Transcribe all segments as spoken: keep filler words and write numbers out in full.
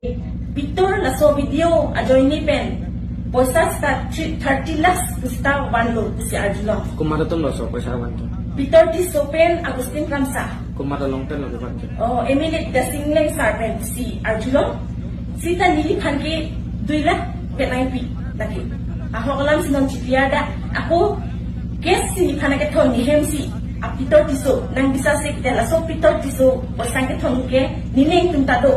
Pitor laso video ajoine pen poisa seta thirty lakhs pusita vanlo pusi arjulong. Komat atum laso poisa vanlo? Pitor Tisso pen Augustine Kramsa. Komat along pen lapu vanlo? Oh, M L A Dasing Engleng sir pen pusi arjulong. Seta neliphan ke dui lakh pen nangpi lagi. Ahok alam si non chikliar da. Ako case si neliphan kethon, ne hem si a Pitor Tisso nang bisa se kita laso Pitor Tisso poisa kethon ke nening atum ta do.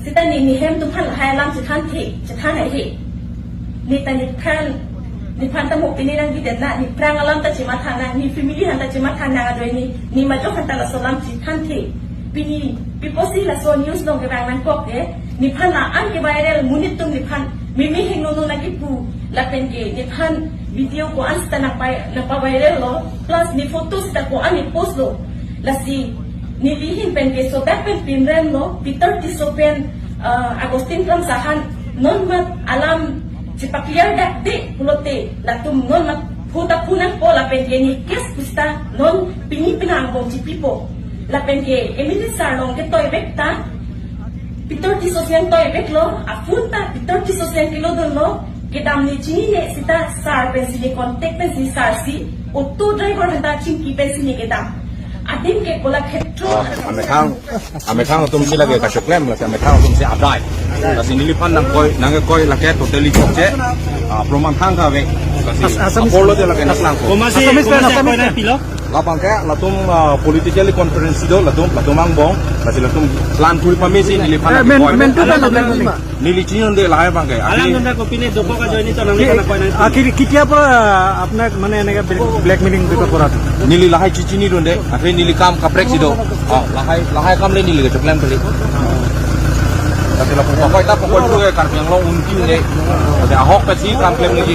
Seta ne, ne hem atum aphan lahai alam chethan the, chethan haihe. Ne ta nephan, nephan ta mo pini nang bidet na, nephrang alam ta chematha nang, ne family aphan ta chematha nang adoi ne, ne majok aphan ta laso alam chethan the. Pini, pi apotsi laso news along kevang nangkok ke, nephan la-an ke viral, monit atum nephan meme hingno no nangkipu, lapen ke nephan video ko-an seta nangpa, nangpa viral lo, plus ne photo seta ko-an ne post lo. Lasi neli ahin pen ke sodak pen pinrem lo, Pitor Tisso pen, uh, Augustine Kramsa aphan non mat alam chepakliar dak de pulote latum non mat phu ta phu nangpo lapen ke ne case pusita non pini penang angbong chipipo. Lapen ke M L A sir along ketoi vek ta, Pitor Tisso si nangtoi vek lo, a phone ta Pitor Tisso si nangkelo dun lo, kedam ne chinine seta sir pensi ne contact pensi sir si auto driver aphan ta chingki pensi ne kedam. Adim ke Kolakshetro. Amethang, amethang atum si lake kachoklem, lake amethang atum si adai. Lasi neliphan nangkoi, nangkoi lake totally chokche. Ah, proman thang kave. Lasi As-, Assamese. Apor lote lake nanglang ko. Komatsi, Assamese pen, komatsi Assamese akoy pen. Nangpilo? Labang ke latum, ah, politically conference do latum, latum angbong, lasi latum plan thuri pamesi neliphan. Eh, men, nangkoi. Men tu kan, men, men. Neli chinine lahai abang ke. Alam aki nunda kopine dokok ajoine to nang ki-, kana koi nang. Akhir ketia pura apnak mane eneka black-, blackmailing beta korat? Neli lahai chichinidunde, akhir neli kam kaprek si do. Oh, lahai, lahai kam le neli kechoklem kali. Tapi lapu pokoi ta pokoi tu ke Karbi Anglong unti ne. Tapi ahok pesi kam klem lagi.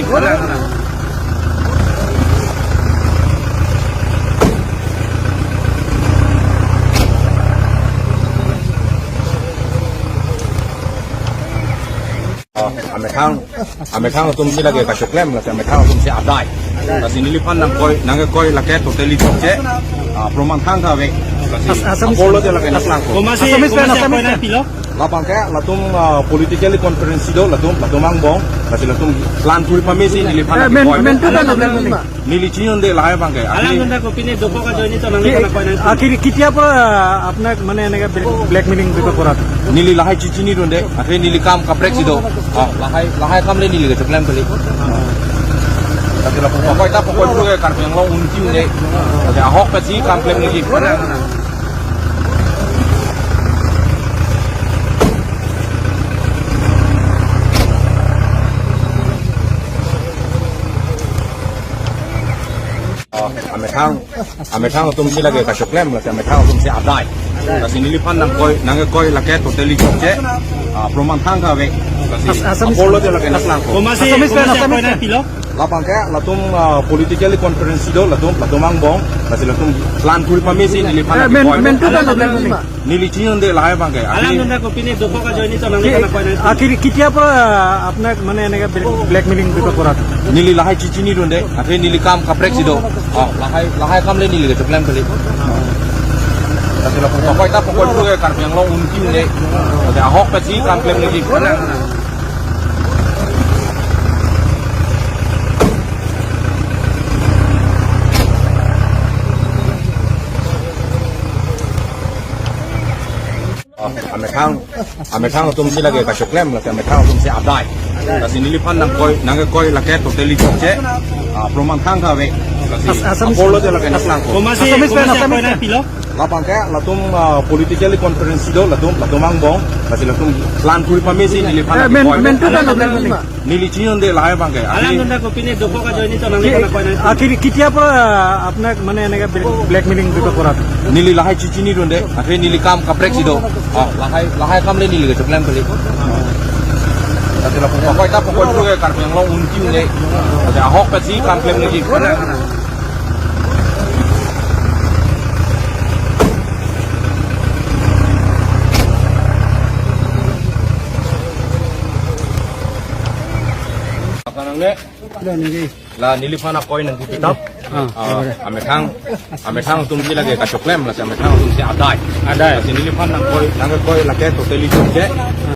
Oh, amethang, amethang atum si lake kachoklem, lake amethang atum si adai. Lasi neliphan nangkoi, nangkoi lake totally chokche. Ah, proman thang kave. Lasi As-, Assamese. Apor lote lake nanglang ko. Komatsi, Assamese pen, komatsi Assamese akoy pen. Nangpilo? Labang ke latum, ah, politically conference do latum, latum angbong, lasi latum plan thuri pamesi neliphan. Eh, men, nangkoi. Men tu kan, men, men. Neli chinine lahai abang ke. Alam aki nunda kopine dokok ajoine to nang ki-, kana koi nang. Akhir ketia pura apnak mane eneka black-, blackmailing beta korat? Neli lahai chichinidunde, akhir neli kam kaprek si do. Oh, lahai, lahai kam le neli kechoklem kali. Tapi lapu pokoi ta pokoi tu ke Karbi Anglong unti ne. Tapi ahok pesi kam klem lagi. Oh, amethang, amethang atum si lake kachoklem, lake amethang atum si adai. Lasi neliphan nangkoi, nangkoi lake totally chokche. Ah, proman thang kave. Lasi As-, Assamese. Apor lote lake nanglang ko. Komatsi, Assamese pen, komatsi akoy Assamese pen. Nangpilo? Labang ke latum, ah, politically conference do latum, latum angbong, lasi latum plan thuri pamesi neliphan. Eh, men, nangkoi. Men tu kan, men, men. Neli chinine lahai abang ke. Alam aki nunda kopine dokok ajoine to nang ki-, kana koi nang. Akhir ketia pura apnak mane eneka black-, blackmailing beta korat? Neli lahai chichinidunde, akhir neli kam kaprek si do. Oh, lahai, lahai kam le neli kechoklem kali. Tapi lapu pokoi ta pokoi tu ke Karbi Anglong unti ne. Tapi ahok pesi kam klem lagi. Oh, amethang, amethang atum si lake kachoklem, lake amethang atum si adai. Lasi neliphan nangkoi, nangkoi lake totally chokche. Ah, proman thang kave. Lasi As-, Assamese. Apor lote lake nanglang ko. Komatsi, Assamese pen, Assamese pen. Akoy nangpilo? Labang ke latum, ah, politically conference do latum, latum angbong, lasi latum plan thuri pamesi neliphan. Eh, men, nangkoi. Men tu kan, men, men. Neli chinine lahai abang ke. Alam aki nunda kopine dokok ajoine to nang ki-, kana koi nang. Akhir ketia pura apnak mane eneka black-, blackmailing beta korat? Neli lahai chichinidunde, akhir neli kam kaprek si do. Oh, lahai, lahai kam le neli kechoklem kali. Tapi lapu pokoi ta pokoi tu ke Karbi Anglong unti ne. Tapi ahok pesi kam klem lagi. Ne? Lo ningje. La neliphan akoi nangkipitap. Ah, ah, ya, ya. Amethang, amethang atumsi lake kachoklem, lasi amethang atumsi adai. Adai. Lasi neliphan nangkoi, nangkoi lake totally chokche.